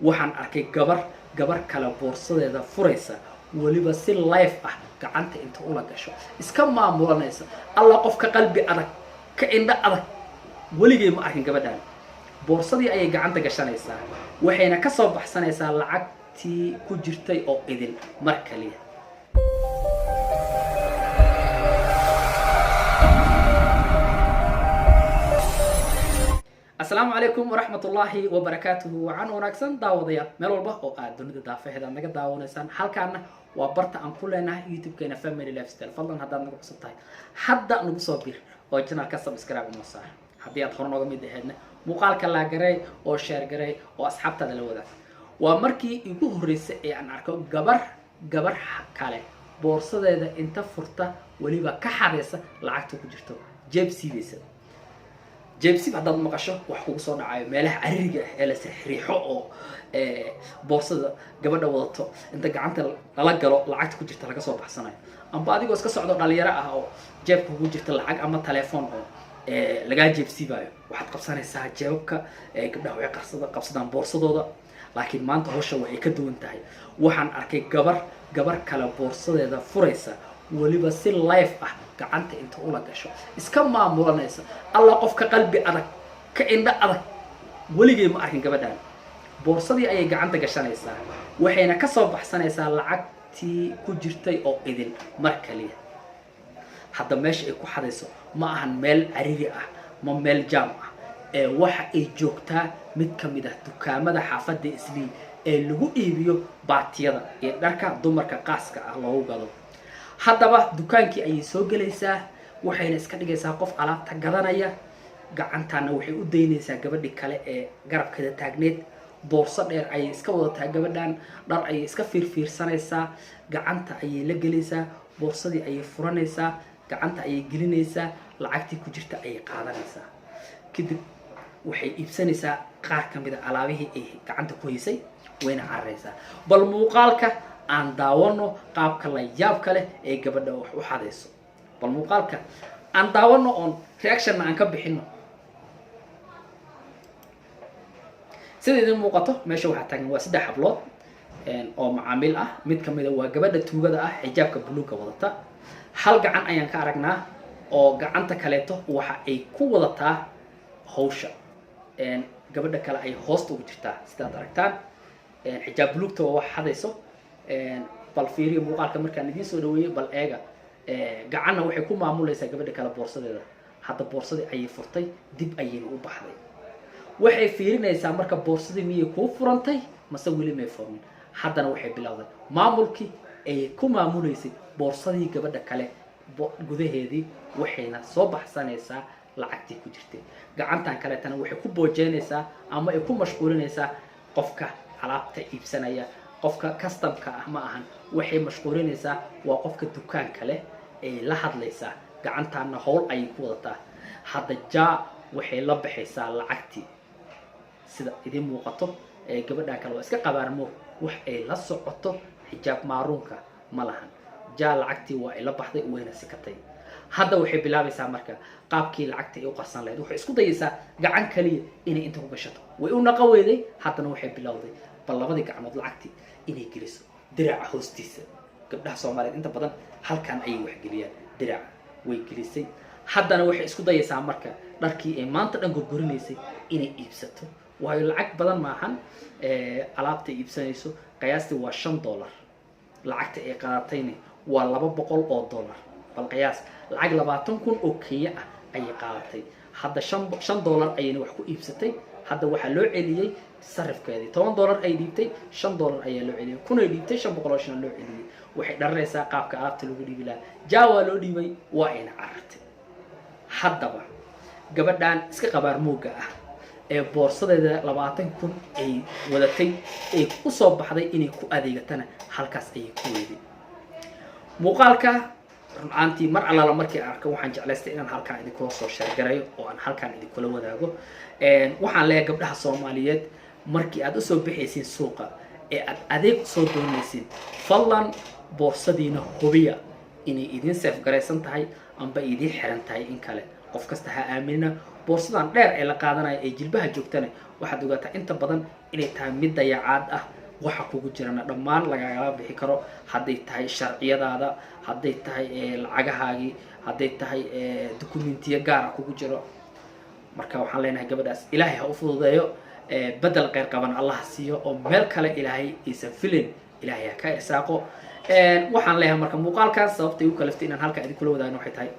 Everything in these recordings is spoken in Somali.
Waxaan arkay gabar kale boorsadeeda furaysa, weliba si life ah gacanta inta ula gasho iska maamulanaysa. Alla, qofka qalbi adag, ka indho adag weligay ma arkin. Gabadhan boorsadii ayay gacanta gashanaysaa, waxayna ka soo baxsanaysaa lacagtii ku jirtay oo idin mar kaliya. Asalaamu calaykum waraxmat ullaahi wabarakaatuhu. Wacan wanaagsan, daawadayaal, meel walba oo aad dunida daafaheeda aad naga daawanaysaan. Halkaana waa barta aan ku leenahay YouTube-keena Family Lifestyle. Fadlan, haddaad nagu cusub tahay, hadda nagu soo bir oo channelka subscribe inoo saar. Haddii aad hore nooga mid ahaydna, muuqaalka like garey oo share garey oo asxaabtaada la wadaag. Waa markii igu horreysay ee aan arko gabar kale boorsadeeda inta furta, weliba ka xadeysa lacagta ku jirto, jeeb siibaysa. Jeebsib haddaad maqasho, wax kugu soo dhacayo meelaha caririga ah ee la sixriixo oo boorsada gabadha wadato inta gacanta lala galo lacagta ku jirta laga soo baxsanayo, amba adigoo iska socdo dhalinyaro ah oo jeebka kugu jirta lacag ama telefoon oo lagaa jeebsiibayo, waxaad qabsanaysaa jeebabka. Gabdhaha waxay qabsadaan boorsadooda, laakiin maanta hawsha waxay ka duwan tahay. Waxaan arkay gabar kale boorsadeeda furaysa, weliba si life ah gacanta inta ula gasho iska maamulanaysa. Alla, qofka qalbi adag, ka indho adag weligay ma arkin. Gabadhan boorsadii ayay gacanta gashanaysaa, waxayna ka soo baxsanaysaa lacagtii ku jirtay oo idin mar kaliya. Hadda meesha ay ku xadayso ma ahan meel cariri ah, ma meel jaam ah, ee waxa ay joogtaa mid ka mid ah dukaamada xaafadda Islii ee lagu iibiyo baatiyada iyo dharka dumarka qaaska ah loogu gado. Haddaba dukaankii ayay soo gelaysaa, waxayna iska dhigaysaa qof alaabta gadanaya. Gacantaana waxay u daynaysaa gabadhii kale ee garabkeeda taagneed. Boorso dheer ayay iska wadataa gabadhan, dhar ayay iska fiirfiirsanaysaa, gacanta ayay la gelaysaa boorsadii, ayay furanaysaa, gacanta ayay gelinaysaa, lacagtii ku jirta ayay qaadanaysaa. Kadib waxay iibsanaysaa qaar ka mid a alaabihii ay gacanta ku haysay, wayna cararaysaa. Bal muuqaalka aan daawano, qaabka la yaabka leh ee gabadha wax u xadayso. Bal muuqaalka aan daawano oon reactionna aan ka bixino. Sida idin muuqato, meesha waxaa taagan waa saddex hablood oo macaamiil ah. Mid kamida waa gabadha tuugada ah, xijaabka buluugga wadata. Hal gacan ayaan ka aragnaa oo gacanta kaleeto waxa ay ku wadataa hawsha. Gabadha kale ay hoosta ugu jirtaa, sidaad aragtaan. Xijaab buluugta waa wax xadayso. Bal fiiriyo muuqaalka markaan idiin soo dhaweeyey, bal eega. Gacanna waxay ku maamulaysaa gabadha kale boorsadeeda. Hadda boorsadii ayay furtay, dib ayayna u baxday. Waxay fiirinaysaa marka boorsadii miyay kuu furantay mase weli may furmin. Haddana waxay bilowday maamulkii ay ku maamuleysay boorsadii gabadha kale gudaheedii, waxayna soo baxsanaysaa lacagtii ku jirtay. Gacantan kaleetana waxay ku boojeynaysaa ama ay ku mashquulinaysaa qofka alaabta iibsanaya. Qofka customka ah ma ahan waxay mashquulinaysaa, waa qofka dukaanka leh ay la hadlaysaa. Gacantaana howl ayay ku wadataa. Hadda jaa waxay la baxaysaa lacagtii, sida idiin muuqato. Gabadhan kale waa iska qabaarmo, wax ay la socoto xijaab maaruunka ma lahan. Jaa lacagtii waa ay la baxday, wayna sikatay. Hadda waxay bilaabaysaa marka qaabkii lacagta ay u qarsan lahayd. Waxay isku dayaysaa gacan kaliya inay inta ku gashato, way u naqa weyday. Haddana waxay bilowday bal labadii gacmood lacagtii inay geliso diraca hoostiisa. Gabdhaha Soomaaliyeed inta badan halkan ayay waxgeliyaan, diraca way gelisay. Haddana waxay isku dayaysaa marka dharkii ay maanta dhan gorgorinaysay inay iibsato, waayo lacag badan maahan alaabta iibsanayso. Qiyaastii waa $5, lacagta ay qaadatayna waa $200. Bal qiyaas, lacag 20,000 oo Kenya ah ayay qaadatay. Hadda $5 ayayna wax ku iibsatay. Hadda waxaa loo celiyey sarifkeedii. $10 ay dhiibtay, $5 ayaa loo celiyey. Kunay dhiibtay, 500 oo shan loo celiyey. Waxay dharanaysaa qaabka alaabta lagu dhiibi lahaa. Jaa, waa loo dhiibay, waa ayna carartay. Haddaba gabadhan iska qabaar mooga ah ee boorsadeeda 20,000 ay wadatay ay usoo baxday inay ku adeegatana, halkaas ayay ku weyday. Muuqaalka runcaantii mar allaala markii aan arko, waxaan jeclaystay inaan halkaan idinkula soo share garayo oo aan halkaan idinkula wadaago. Waxaan leeyahay gabdhaha Soomaaliyeed, markii aad usoo bixaysiin suuqa ee aad adeeg usoo doonaysiin, fadlan boorsadiina hubiya inay idin safe garaysan tahay amba idiin xiran tahay in kale. Qof kasta ha aaminina. Boorsadan dheer ee la qaadanayo ee jilbaha joogtana waxaan Waxaad ogaataa inta badan inay tahay mid dayacaad ah, waxa kugu jirana dhammaan lagagala bixi karo, hadday tahay sharciyadaada, hadday tahay lacagahaagii, hadday tahay documentiyo gaara kugu jiro. Marka waxaan leenahay gabadhaas Ilaahay ha u fududeeyo, bedel kheyr qaban Allah siiyo, oo meel kale Ilaahay aysan filin Ilaahay ha ka irsaaqo. Waxaan leeyahay marka muuqaalkan sababta igu kaliftay inaan halkaa idinkula wadaagno waxay tahay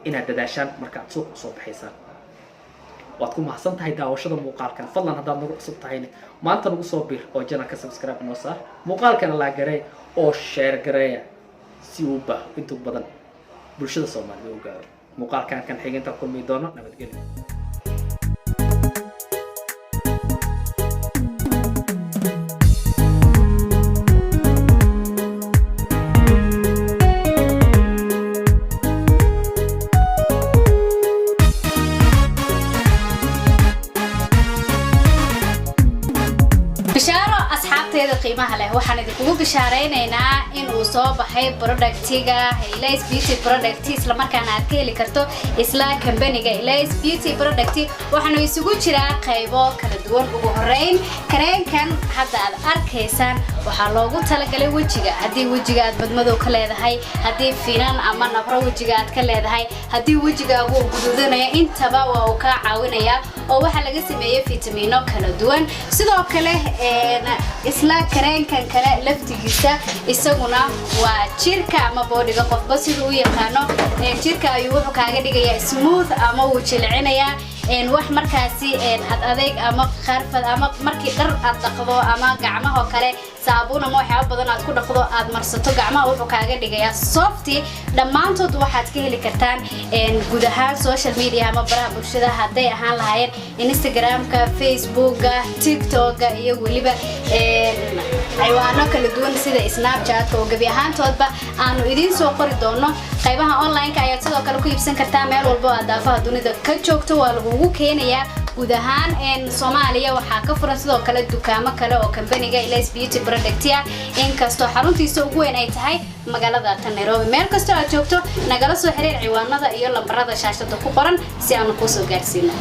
inaad dadaashaan marka aad suuq usoo baxaysaan. Waad ku mahadsan tahay daawashada muuqaalkan. Fadlan haddaad nagu cusub tahayna, maanta nagu soo bir oo channelka subscribe noo saar, muuqaalkana like garee oo share gareeya si uu baaho intuu badan bulshada Soomaalida u gaaro. Muuqaalkan kan xiginta kulmi doono, nabadgelyo. Bishaaro asxaabteeda qiimaha leh, waxaan idinkugu bishaaraynaynaa in uu soo baxay productiga Elays Beauty Product, isla markaana aad ka heli karto isla kambaniga Elays Beauty Product. Waxaanu isugu jiraa qaybo kala duwan. Ugu horeyn, kareenkan hadda aad arkaysaan waxaa loogu talagalay wejiga. Haddii wejiga aad badmadow ka leedahay, haddii finan ama nabro wejiga aad ka leedahay, haddii wejigaagu uu guduudanayo, intaba waa uu kaa caawinayaa oo waxaa laga sameeyey fitamiino kala duwan. Sidoo kale, isla kareenkan kale laftigiisa isaguna waa jirka ama bodyga, qofba siduu u yaqaano. Jirka ayuu wuxuu kaaga dhigayaa smooth ama wuu jilcinayaa. Wax markaasi ad adeeg ama qarfad ama markii dhar aad dhaqdo ama gacmahoo kale saabuun ama waxyaaba badan aad ku dhaqdo aad marsato gacmaha, wuxuu kaaga dhigayaa soft. Dhammaantood waxaad ka heli kartaan guud ahaan social media ama baraha bulshada, hadday ahaan lahaayeen Instagramka, Facebooka, TikToka iyo weliba ciwaano kala duwan sida Snapchatka, oo gebi ahaantoodba aanu idiin soo qori doono. Qaybaha online-ka ayaad sidoo kale ku iibsan kartaa. Meel walba oo aad daafaha dunida ka joogto waa lagugu keenayaa. Guud ahaan Soomaaliya waxaa ka furan sidoo kale dukaamo kale oo kambaniga Elays Beauty Product ah, inkastoo xaruntiisa ugu weyn ay tahay magaalada tan Nairobi. Meel kastoo aad joogto, nagala soo xiriir ciwaanada iyo lambarada shaashada ku qoran si aanu kuusoo gaarsiino.